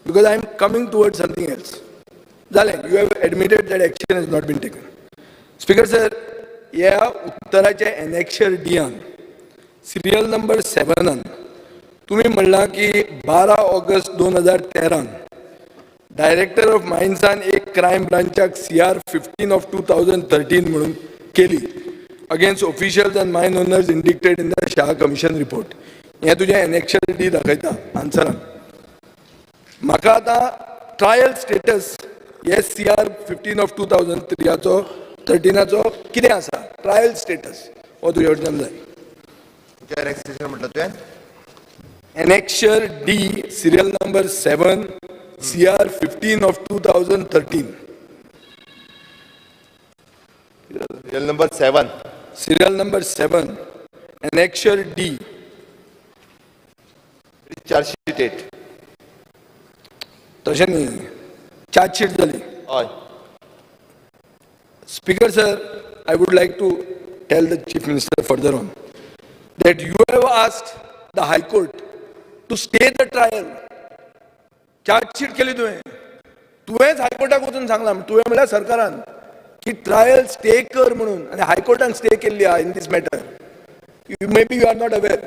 because I am coming toward something else. जालें, you have admitted that action has not been taken. Speaker sir, ह्या उत्तराच्या annexure डियान serial number 7नान तुमी म्हणलां की 12 August 2013 director of मायन्सान एक crime ब्रांचाक CR 15 of 2013 म्हणून केली against officials and mine owners indicted in the Shah Commission report. हें तुजें annexure D दाखयता आन्सरान. म्हाका आतां ट्रायल स्टेटस हे CR 15 of 2003आचो 13आचो कितें आसा ट्रायल स्टेटस, हो तुजे कडच्यान जाय. म्हटलं तुवें? Annexure D, serial number 7, CR 15 of 2013. Serial number 7. Serial number 7, Annexure D. Chargesheet 8. तशें न्ही, चार्जशीट जाली. हय. Speaker sir, I would like to tell the Chief Minister further on that you have asked the High Court to stay the trial. Chargesheet केली तुवें, तुवेंच हायकोर्टाक वचून सांगलां, तुवें म्हणल्यार सरकारान, की ट्रायल स्टे कर म्हणून आनी हायकोर्टान स्टे केल्ली आहा in this matter. You maybe you are not aware.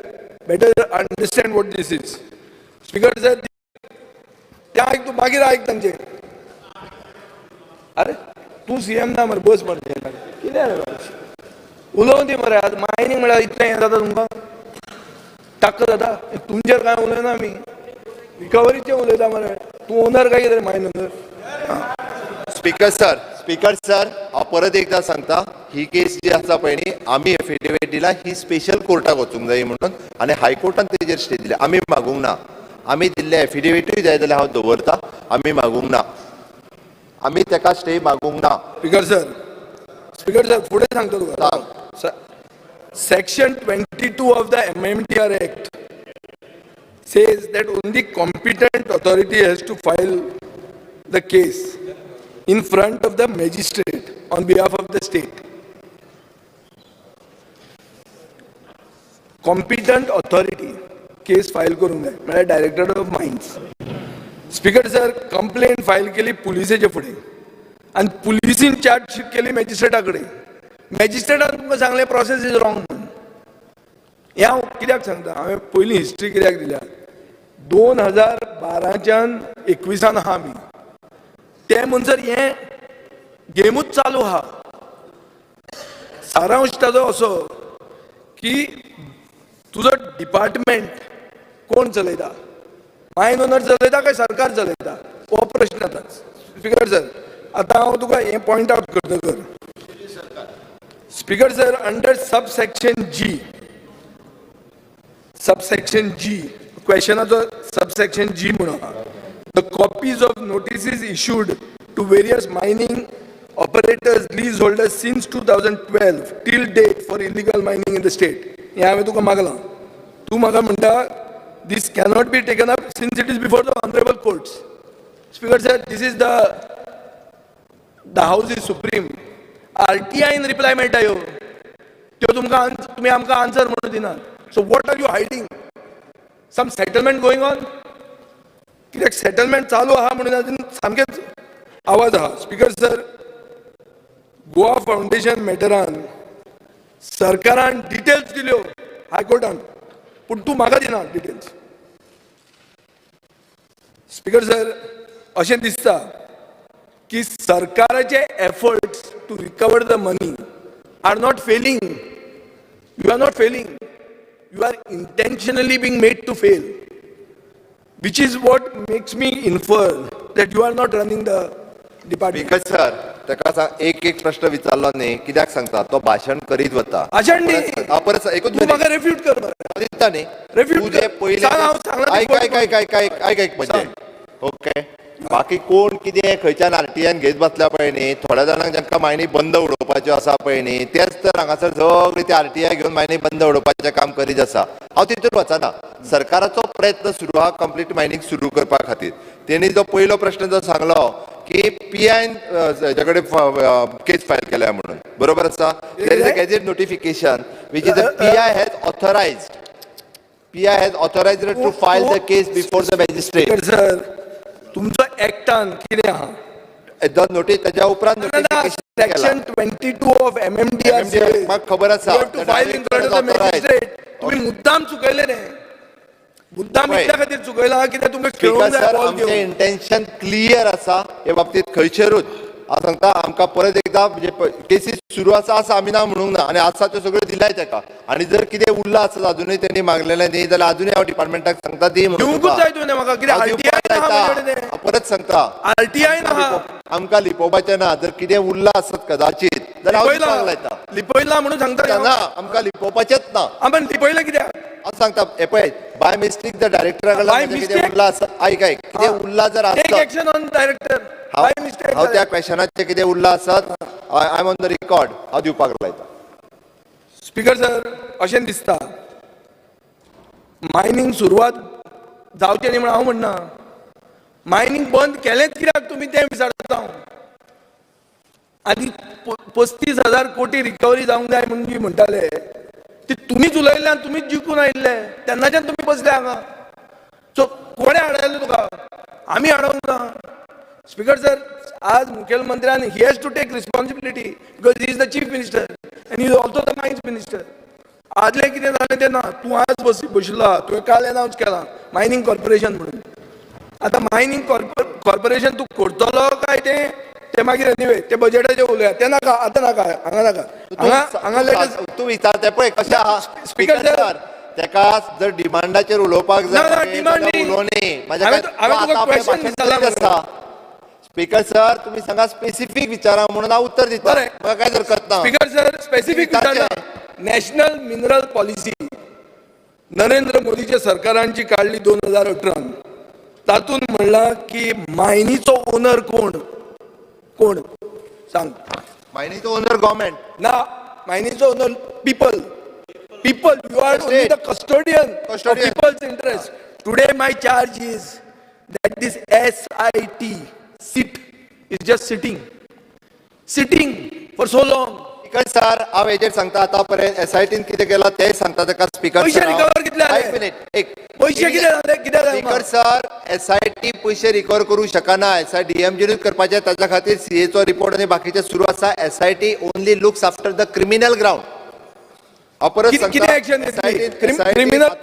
Better understand what this is. Speaker sir, ते आयक तूं, मागीर आयक तांचे. अरे, तूं सीएम ना मरे, बस मरे. कितें रे, उलोवन दी मरे. आतां मायनींग म्हळ्यार इतलें हें जाता तुमकां, ताक्क जाता. तुमचेर कांय उलयना आमी, रिकवरीचें उलयता मरे. तूं ओनर काय कितें, मायन owner? Speaker sir, speaker sir, हांव परत एकदां सांगता, ही केस जी आसा पळय न्ही, आमी एफिडेवीट दिला ही स्पेशल कोर्टाक वचूंक जाय म्हणून आनी हायकोर्टान तेजेर स्टे दिल्या. आमी मागूंक ना. आमी दिल्ले एफिडेविटूय जाय जाल्यार हांव दवरता. आमी मागूंक ना, आमी तेका स्टे मागूंक ना. स्पीकर सर, स्पीकर सर, फुडें सांगता तुका. Section 22 of the MMDR Act says that only competent authority has to file the case in front of the magistrate on behalf of the state. Competent authority case file करूंक जाय, म्हळ्यार director of mines. Speaker sir, complaint file केली पुलिसेचे फुडें आनी पुलिसीन chargesheet केली मॅजिस्ट्रेटा कडेन. मॅजिस्ट्रेटान तुमकां सांगलें प्रोसेस is wrong म्हणून. हें हांव कित्याक सांगता, हांवें पयलीं हिस्ट्री कित्याक दिल्या, 2012च्यान 21आन आहा आमी, ते म्हणसर हें गेमूच चालू आहा. सारांश ताजो असो की तुजो डिपार्टमेंट कोण चलयता? मायन ओनर चलयता काय सरकार चलयता, हो प्रश्न आतां. स्पीकर सर, आतां हांव तुका हें पॉयंट आवट करता कर. Speaker sir, under sub section G, sub section G, क्वेशनाचो सब सेक्शन जी म्हणून आहा, the copies of notices issued to various mining operators, lease holders since 2012 till date for illegal mining in the state. हें हांवें तुका मागलां. तूं म्हाका म्हणटा this cannot be taken up since it is before the honourable courts. Speaker sir, this is the house is supreme. आरटीआयन reply मेळटा ह्यो, त्यो तुमकां तुमी आमकां आन्सर म्हणून दिनात. So what are you hiding? Some settlement going on? कित्याक settlement चालू आहा म्हणून अजून सामकेच आवाज आहा. स्पीकर सर, गोवा फावंडेशन मॅटरान सरकारान डिटेल्स दिल्यो हायकोर्टान, पूण तूं म्हाका दिना डिटेल्स. स्पीकर सर, अशें दिसता की सरकाराचे efforts to recover the money are not failing. You are not failing, you are intentionally being made to fail, which is what makes me infer that you are not running the department. Speaker sir, ताका सांग, एक एक प्रश्न विचारलो न्ही. कित्याक सांगता, तो भाशण करीत वता. भाशण न्ही. हांव परत एकूच तूं मिनिट. म्हाका रेफ्यूट कर मरे. दिता न्ही. Refute तूं जे कर. पयले सांग, हांव सांगलां आयक. ते. आयक आयक आयक आयक आयक आयक, म्हणजे ओके, बाकी कोण कितें खंयच्यान आरटीआयन घेत बसल्या पळय न्ही, थोड्या जाणांक जांकां मायनी बंद उडोवपाच्यो आसा पळय न्ही, तेच तर हांगासर सगळी ते आरटीआय घेवन मायनी बंद उडोवपाचें काम करीत आसा. हांव तितून वचना. सरकाराचो प्रयत्न सुरू आहा कंप्लीट मायनींग सुरू करपा खातीर. तेणी जो पयलो प्रश्न जो सांगलो की पीआयन हेजे कडेन केस फायल केल्या म्हणून, बरोबर आसा. There is a gazette notification which is a PI has authorized, PI has authorized to file the case before the magistrate. Sir, तुमचो एक्टान कितें आहा? The notice, त्याच्या उपरांत notification केला. Section 22 of MMDR. MMDR म्हाका खबर आसा. To file in front of the magistrate. तुम्ही मुद्दाम चुकयले रे, मुद्दाम. पळय. इतल्या खातीर चुकयला कित्याक तुमकां स्पीकर खेळोंक जाय सर, बॉल आमचें घेवन. इंटेन्शन क्लियर आसा हे बाबतीत. खंयचेरूच हांव सांगता, आमकां परत एकदां म्हणजे केसीस सुरू आसा, आसा, आमी ना म्हणूंक ना. आनी आसा त्यो सगळ्यो दिलाय ताका. आनी जर कितें उरलां आसत, अजुनूय तेणी मागलेलें न्ही जाल्यार, अजुनूय हांव डिपार्टमेंटाक सांगता, दी म्हणून दिवंकूच तुका. जाय तुवें म्हाका. कित्याक हांव आरटीआय दिवपाक ना लायता. म्हजे कडेन. हांव परत सांगता, आरटीआय ना. आमकां लिपोवपाचें ना. जर कितें उरलां आसत कदाचीत जाल्यार हांव दिवपाक लायता. लिपयला म्हणून सांगता. ना, आमकां लिपोवपाचेंच ना. आमी लिपयला कित्याक? हांव सांगता, हे पळय, बाय मिस्टेक जर डायरेक्टरा By कडल्यान कितें mistake? उरलां आसत, आयक आयक, कितें उरलां जर टेक आसत action on director. हांव बाय मिस्टेक. हांव त्या क्वेशनाचें कितें उरलां आसत, I am on the record, हांव दिवपाक लायता. स्पीकर सर, अशें दिसता मायनींग सुरवात जावचें न्ही म्हणून हांव म्हणना. मायनींग बंद केलेंच कित्याक तुमी तें विचारता हांव. आनी 35,000 कोटी रिकवरी जावंक जाय म्हणून जी म्हणटाले ती तुमीच उलयल्ले आनी तुमीच जिखून आयिल्ले. तेन्नाच्यान तुमी बसले हांगा. सो कोणें हाडयलें तुका? आमी हाडोवंक ना. स्पीकर सर, आज मुखेलमंत्र्यान he has to take responsibility because he is the chief minister and he is also the mines minister. आदलें कितें जालें तें ना. तूं आज बशिल्लो आहा. तुवें काल एनावन्स केलां मायनींग कॉर्पोरेशन म्हणून. आतां मायनींग कॉर्पोरेशन तूं करतलो काय तें तें मागीर एनिवे तें बजेटाचें उलोवया. तें नाका, आतां नाका, हांगा नाका. हांगा हांगा लेटेस्ट तूं विचारता पळय कशें आहा. स्पीकर स्पीकर सर, तेका जर डिमांडाचेर उलोवपाक ना, ना, जाय डिमांड न्ही. उलोवनी. हांवें तुका question विचारला मरे. स्पीकर सर, तुम्ही सांगा, स्पेसिफीक विचारा म्हणून हांव उत्तर दिता. बरें. म्हाका कांयच हरकत ना. स्पीकर सर, स्पेसिफीक विचारला. नॅशनल मिनरल पॉलिसी नरेंद्र मोदीच्या सरकारान जी काडली 2018न, तातूंत म्हणलां की मायनीचो ओनर कोण? कोण सांग. मायनीचो ओनर गव्हर्मेंट. ना, मायनीचो owner people, people. You are only the custodian. Custodian. People's interest. Today my charge is that this SIT, SIT is just sitting, sitting for so long. Speaker sir, हांव हेजेर सांगता, आतां पर्यंत एसआयटीन कितें केलां तेंय सांगता ताका स्पीकर. पयशे recover कितले जाले? एक मिनिट, एक. पयशे कितें जाले, कितें जालें? स्पीकर सर, एसआयटी पयशे रिकवर करूंक शकना. एसआय डीएमजीनूच करपाचें. ताच्या खातीर सीएचो रिपोर्ट आनी बाकीचे सुरू आसा. SIT only looks after the criminal ground. हांव परत कितें सांगता, action घेतली? SIT SIT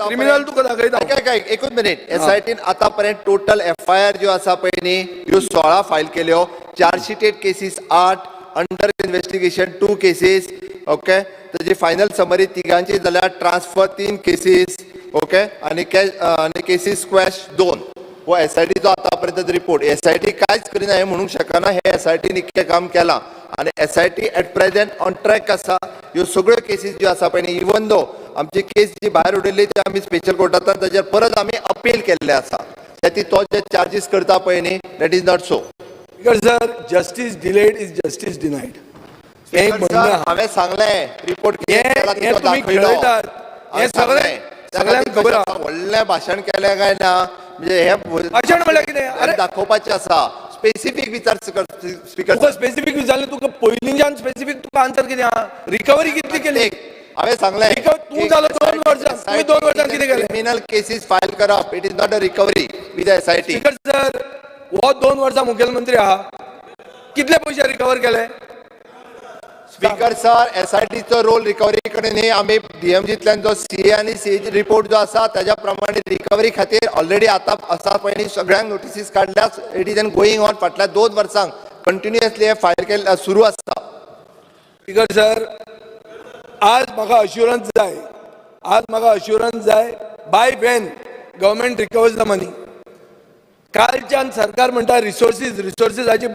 criminal तुका दाखयता. ऐक ऐक ऐक, एकूच मिनिट. एसआयटीन आतापर्यंत टोटल एफआयआर ज्यो आसा पळय न्ही, ह्यो 16 फायल केल्यो. चार्जशीटेड केसीस आठ, under investigation two cases. Okay, ताजी फायनल समरी तिगांची जाल्यार ट्रान्सफर तीन केसीस, ओके, आनी आनी केसीस स्क्वॅश दोन. हो एसआयटीचो आतां पर्यंत रिपोर्ट. एसआयटी कांयच करिना हें म्हणूंक शकना. हे एसआयटीन इतकें काम केलां आनी SIT at present on track आसा. ह्यो सगळ्यो केसीस ज्यो आसा पळय न्ही, इवन दो आमची केस जी भायर उडयल्ली ती आमी स्पेशल कोर्टांत ताजेर परत आमी अपील केल्लें आसा. त्या तो जे चार्जीस करता पळय न्ही, that is not so. Speaker sir, justice delayed is justice denied हें एक म्हणणें आहा. हांवें सांगलें, रिपोर्ट हें तुमी खेळयतात हें सगळें सगळ्यांक खबर आहा. व्हडलें भाशण केलें काय ना, म्हणजे हे भाशण म्हणल्यार कितें? अरे दाखोवपाचें आसा. स्पेसिफीक विचार, स्पीकर. तुका स्पेसिफीक विचारलें, तुका पयलींच्यान स्पेसिफीक तुका आन्सर कितें आहा? रिकवरी कितली केली? हांवें सांगलें. तूं जालो 2 वर्सां, तुवें 2 वर्सां कितें केलें? क्रिमिनल केसीस फायल करप, it is not a recovery with SIT. Speaker sir, हो 2 वर्सां मुखेलमंत्री आहा, कितले पयशे रिकवर केले? स्पीकर सर, एसआयटीचो रोल रिकवरी कडेन न्ही. आमी डीएमजींतल्यान जो सीए आनी सीए रिपोर्ट जो आसा ताज्या प्रमाणे रिकवरी खातीर ऑलरेडी आतां आसा पळय न्ही, सगळ्यांक नोटिसीस काडल्या. It is an going on. फाटल्या 2 वर्सांक कंटिन्युअसली हे फायल केल्ले सुरू आसता. स्पीकर सर, आज म्हाका अश्युरन्स जाय, आज म्हाका अश्युरन्स जाय, by when government recovers the money? कालच्यान सरकार म्हणटा रिसोर्सीस, रिसोर्सीस. हाची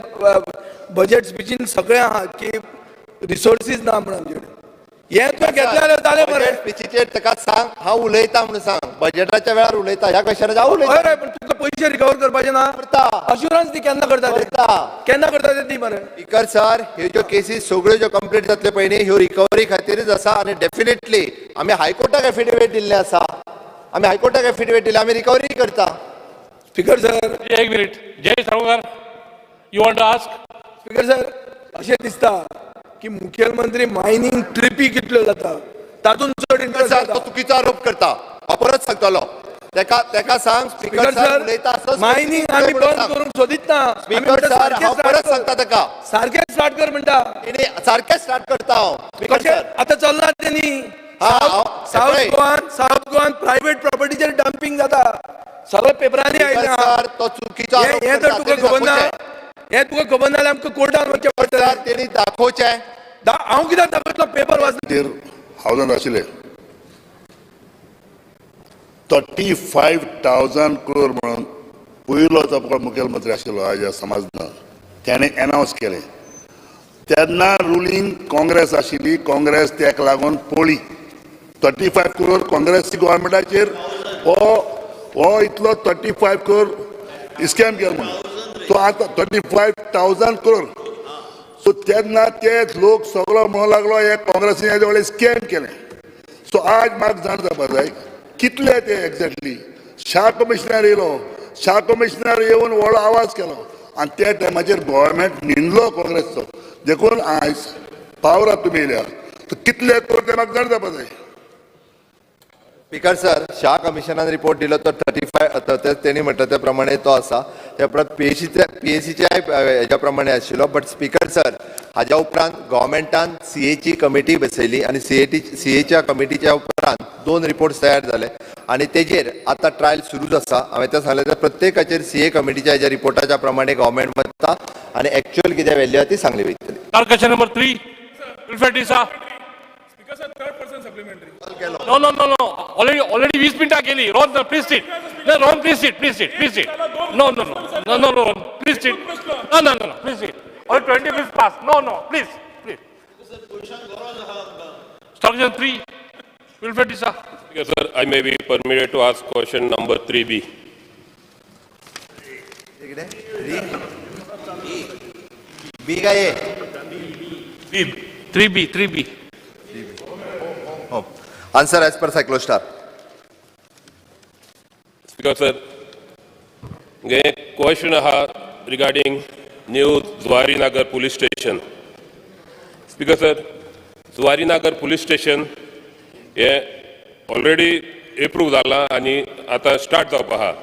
बजेट स्पिचीन सगळें आहा की रिसोर्सीस ना म्हण आमचे कडेन. हें तुवें घेतलें जाल्यार जालें मरे. बजेट स्पिचीचेर ताका सांग, हांव उलयता म्हणून सांग. बजेटाच्या वेळार उलयता, ह्या क्वेश्चनाचेर हांव उलयता. हय, पण तुका पयशे रिकवर करपाचे ना? करता. अश्युरन्स दी, केन्ना करता ते? करता. केन्ना करता ते दी मरे. स्पीकर सर, ह्यो ज्यो केसीस सगळ्यो ज्यो कंप्लीट जातल्यो पळय न्ही, ह्यो रिकवरी खातीरच आसा आनी डेफिनेटली आमी हायकोर्टाक एफिडेवीट दिल्लें आसा. आमी हायकोर्टाक एफिडेवीट दिलें, आमी रिकवरी करता. स्पीकर सर, एक minute. Jayesh Salgaonkar, you want to ask? Speaker sir, अशें दिसता की मुखेलमंत्री मायनींग ट्रिपी कितल्यो जाता तातूंत चड इंट्रस्ट सर, तो जाता. चुकीचो आरोप करता. हांव परत सांगतलो तेका. तेका सांग, स्पीकर स्पीकर सर, उलयता सर, आसत. मायनींग आमी बंद करूंक सोदीत ना. आमी स्पीकर म्हणटा सर, सारकें हांव स्टार्ट परत कर. सांगता तेका. सारकें स्टार्ट कर म्हणटा. तेणी सारकें स्टार्ट करता हांव, स्पीकर कशें सर. आतां चल्लां तें न्ही? हा, हांव साऊथ पळय. गोवान, साऊथ गोवान प्रायव्हेट प्रॉपर्टीचेर डंपिंग जाता, सगळे पेपरांनी स्पीकर आयलां. सर, तो चुकीचो हें आरोप हें तर करता. तुका तेणी खबर ना. दाखोवचें. हें तुका खबर ना जाल्यार आमकां कोर्टान वचचें पडटलें. सर, तेणी दाखोवचें. हांव कित्याक दाखयतलो? पेपर वाच. खातीर हावजान आशिल्ले 35,000 क्रोर म्हणून पयलो जो कोण मुखेलमंत्री आशिल्लो हाज्या समाजना तेणें एनावन्स केलें. तेन्ना रुलींग काँग्रेस आशिल्ली. काँग्रेस तेका लागून पळी 35 क्रोर काँग्रेस गव्हर्मेंटाचेर हो इतलो 35 क्रोर स्कॅम केलो म्हणून. सो आतां 35,000 क्रोर. सो तेन्ना ते लोक सगळो म्हणूंक लागलो, हे काँग्रेसीन हेजे व्हडलें स्कॅम केलें. सो आज म्हाका जाण जावपा जाय, कितले ते एक्झॅक्टली? शाह कमिशनर येयलो. शाह कमिशनर येवन व्हडलो आवाज केलो आनी त्या टायमाचेर गव्हर्मेंट न्हिंदलो काँग्रेसचो. देखून आयज पावरात तुमी येयल्या, तर कितले करोड ते म्हाका जाण जावपा जाय. स्पीकर सर, शाह कमिशनान रिपोर्ट दिलो तो 35, तेणी म्हटलं त्या प्रमाणे तो आसा. त्या उपरांत पीएसीच्या, पीएसीच्या हेज्या प्रमाणे आशिल्लो. बट स्पीकर सर, हाज्या उपरांत गव्हर्मेंटान सीएची कमिटी बसयली आनी सीएटी सीएच्या कमिटीच्या उपरांत दोन रिपोर्ट्स तयार जाले आनी तेजेर आतां ट्रायल सुरूच आसा. हांवें तें सांगलें, त्या प्रत्येकाचेर सीए कमिटीच्या हेज्या रिपोर्टाच्या प्रमाणे गव्हर्मेंट वता आनी एक्च्युअल कितें व्हॅल्यू आहा ती सांगली वयतली. Star question number 3, Wilfred D'Sa. Speaker sir, third person supplementary. No. Already 20 मिनटां केली. Rohan, please sit. No, Rohan, please sit, please sit, please sit. No, Rohan, please sit. No, please sit. Already 20 minutes past. No, please, please. Star question 3, Wilfred D'Sa. Yes, sir, I may be permitted to ask question number 3B. बी काय ए? B, 3B, 3B. हो, answer as per cyclostyle. Speaker, sir, hey question आहा regarding new Zuarinagar police station. Speaker, sir, Zuarinagar police station हे already approve जाला आनी आतां start जावपा आहा.